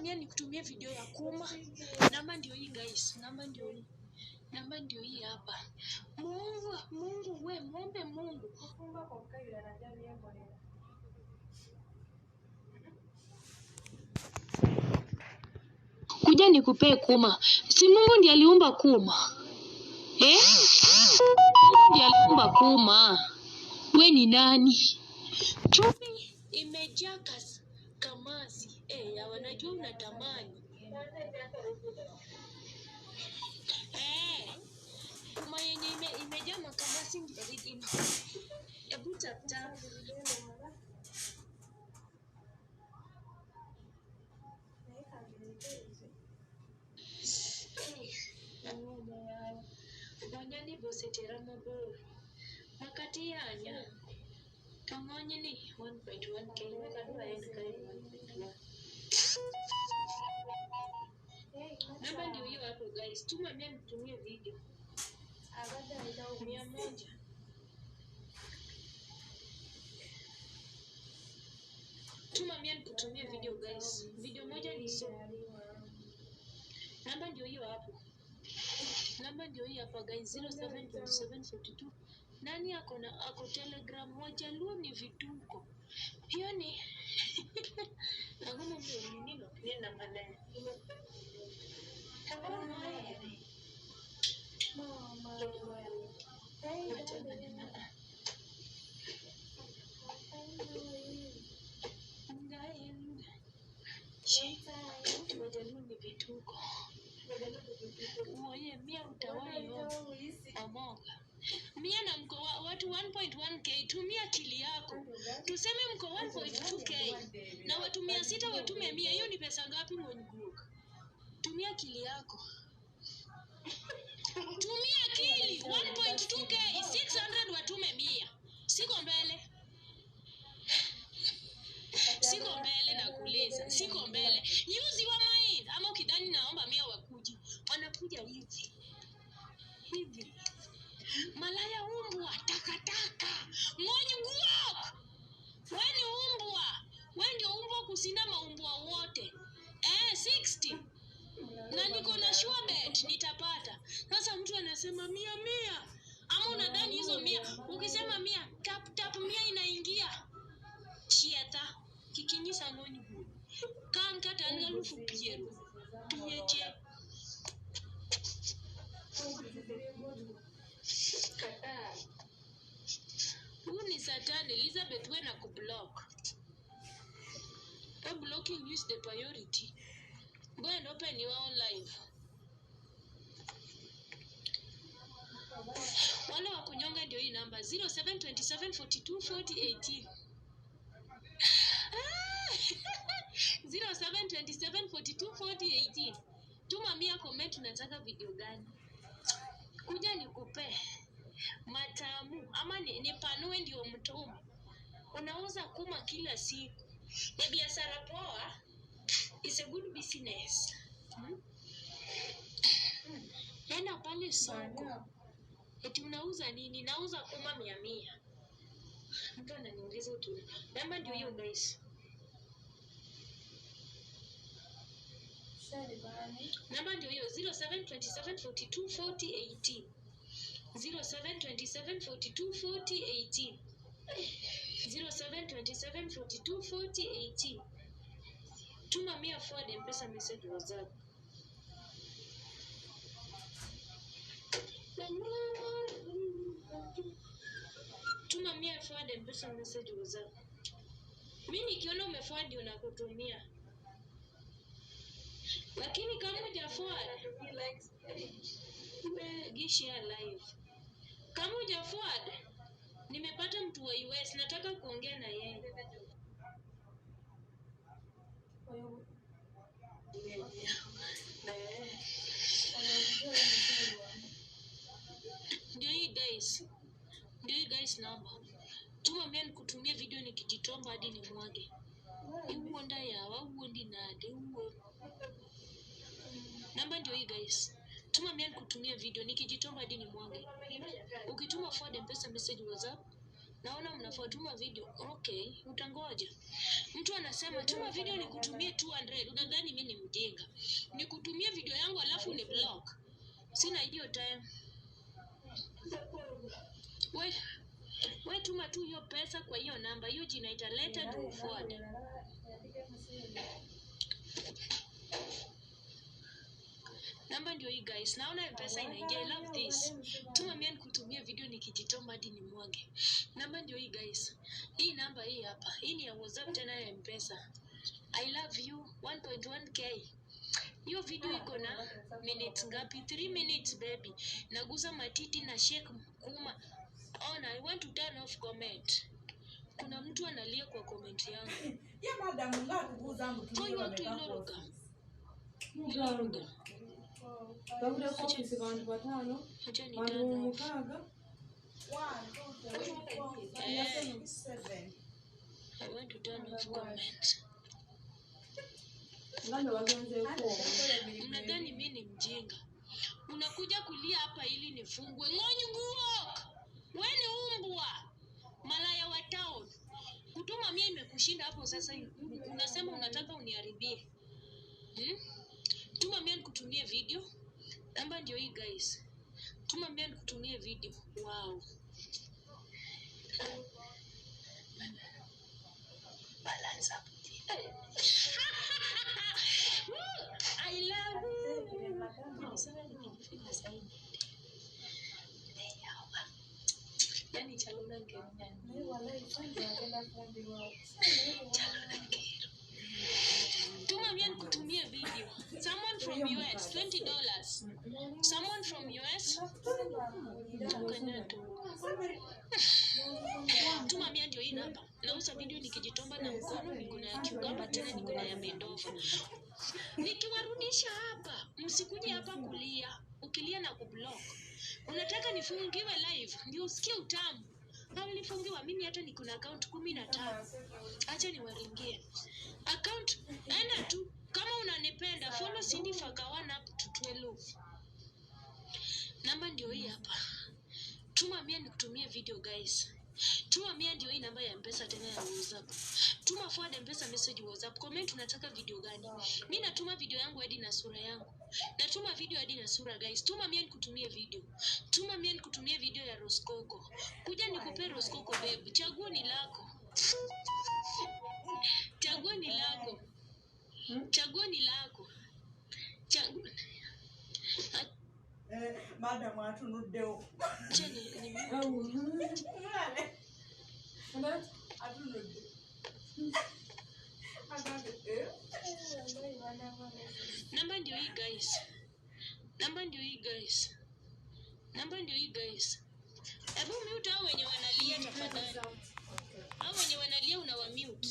mia nikutumie video ya kuma. Namba ndio hii guys, namba ndio hii. Namba ndio hii hapa. Mungu, Mungu we, muombe Mungu. Kuja nikupee kuma. Si Mungu ndiye aliumba kuma. Eh? Mungu ndiye aliumba kuma. We ni nani? Chumvi imejaa kamasi. Eh, ya wanajua unatamani. Eh, kuma yenye imejaa makamasi ndio original. Hebu tap tap. Wanyani bosetera mabor. Makati yanya. Tong'ony ni 1.1k. Kadwa en kae 1.1. Namba ndio hiyo hapo guys. Tuma mia nitumie video. 100. Tuma mia nikutumie video guys. Video moja ni so. Namba ndio hiyo hapo. Namba ndio hii hapa guys, 072742. Nani ako na ako Telegram? Wajaluo ni vituko. Hiyo ni Ang'o momiyo nini ok nie namba ne? Wajaluo ni vituko. Oye, mia utawahi omoka. Mia na mko watu 1.1k, tumia akili yako. Tuseme mko 1.2k na watu 600 watume 100, hiyo ni pesa ngapi Mwenguka? Tumia akili yako. Tumia akili 1.2k 600 watume 100. Siko mbele. Siko mbele na kuuliza. Siko mbele. Use your mind. Ama ukidhani naomba 100 wakuji. Wanakuja hivi. Hivi. Malaya umbwa takataka. Ng'ony guok. Wewe ni umbwa. Wewe ndio umbwa kushinda maumbwa wote. 60. Na niko na sure bet nitapata. Sasa mtu anasema 100 100. Ama unadhani hizo 100 ukisema 100 tap tap 100 inaingia. Chieta kikinyisa ng'ony guok. Kan kata an galufu piero. Pieche. Huu ni Satan Elizabeth we na kublock. Why blocking is the priority. Go and open your own live. Wale wa kunyonga ndio hii namba 0727424018. 0727424018. Tuma mia comment unataka video gani? Kuja nikupe matamu ama nipanue ndio mtume. Unauza kuma kila siku. Ni biashara poa. It's a good business. Enda pale soko. Eti unauza nini? Nauza kuma 100. Mtu ananiuliza tu. Namba ndio hiyo guys. Namba ndio hiyo 0727424018. 0727424018. 0727424018. Tuma 100 forward M-Pesa message WhatsApp. Tuma 100 forward M-Pesa message WhatsApp. Mimi nikiona umeforward unakutumia. Lakini kama huja forward, gishare live. Kama huja forward, nimepata mtu wa US nataka kuongea na yeye. Ndio hii guys. Ndio hii guys namba. Tuma mimi nikutumie video nikijitomba hadi nimwage. Iwuonda yawa uondi nade uo. Namba ndio hii guys. Tuma mimi nikutumie video nikijitomba hadi nimwage. Ukituma forward M-Pesa message WhatsApp Naona mnafotuma video. Okay, utangoja. Mtu anasema tuma video nikutumie 200. Unadhani mimi ni mjinga? Nikutumie video yangu alafu ni block? Sina hiyo time. We, we tuma tu hiyo pesa kwa hiyo namba, hiyo jina italeta tu forward. Namba ndio hii guys. Naona M-Pesa inaingia. I love this. Tuma mia nikutumie video nikijitomba hadi nimwage. Namba ndio hii guys. Hii namba hii hapa. Hii ni ya WhatsApp tena ya M-Pesa. I love you 1.1K. Hiyo video iko na minutes ngapi? 3 minutes baby. Naguza matiti na shake kuma. Ona, I want to turn off comment. Kuna mtu analia kwa comment yangu. Ye madam ngatubuuza mbu Koi watu tulibameka iloroga. Muganda. Bagula ku ofisi bantu bataano, Acha ni bantu turn off. mukaaga. Eh, I want to turn off comments. Ngamba bagenzeeko. Mnadhani mi ni mjinga? Unakuja kulia hapa ili nifungwe. Ng'onyi nguok, we ni umbwa, malaya wa town. Kutuma mia imekushinda hapo sasa, unasema unataka uniharibie, hmm? Tuma mia nikutumie video. Namba ndio hii guys, tuma mia nikutumie video. Wow. Balance up. Woo! I love you. Nimesema nikifika sahivi. Yani chaluna ngero. Chaluna ngero. Tuma mia nikutumie video. Someone from US, $20. Someone from US. Tukanya tu. Tuma mia ndio hii namba. Nauza video nikijitomba na mkono, niko na ya cucumber tena niko na ya mendofa. Nikiwarudisha hapa, msikuje hapa kulia. Ukilia na kublock. Unataka nifungiwe live ndio usikie utamu. Kama nilifungiwa mimi hata niko na account 15. Acha niwaringie. Account enda tu kama unanipenda follow Cindy Fakawana up to 12. Namba ndio hii hapa. Tuma mia nikutumie video guys. Tuma mia ndio hii namba ya M-Pesa tena ya WhatsApp. Tuma forward M-Pesa message WhatsApp. Comment unataka video gani? Mi natuma video yangu hadi na sura yangu. Natuma video hadi na sura guys. Tuma mia nikutumie video. Tuma mia nikutumie video ya Roskoko. Kuja nikupe Roskoko babe. Chaguo ni lako. Chaguo ni lako. Chaguo ni lako. Chaguo. Madam atunuddewo. Acha ni Mulabe About atunudde. Agambye, eh? Namba ndio hii guys. Namba ndio hii guys. Namba ndio hii guys. Hebu mute hao wenye wanalia tafadhali. Hao wenye wanalia unawa mute.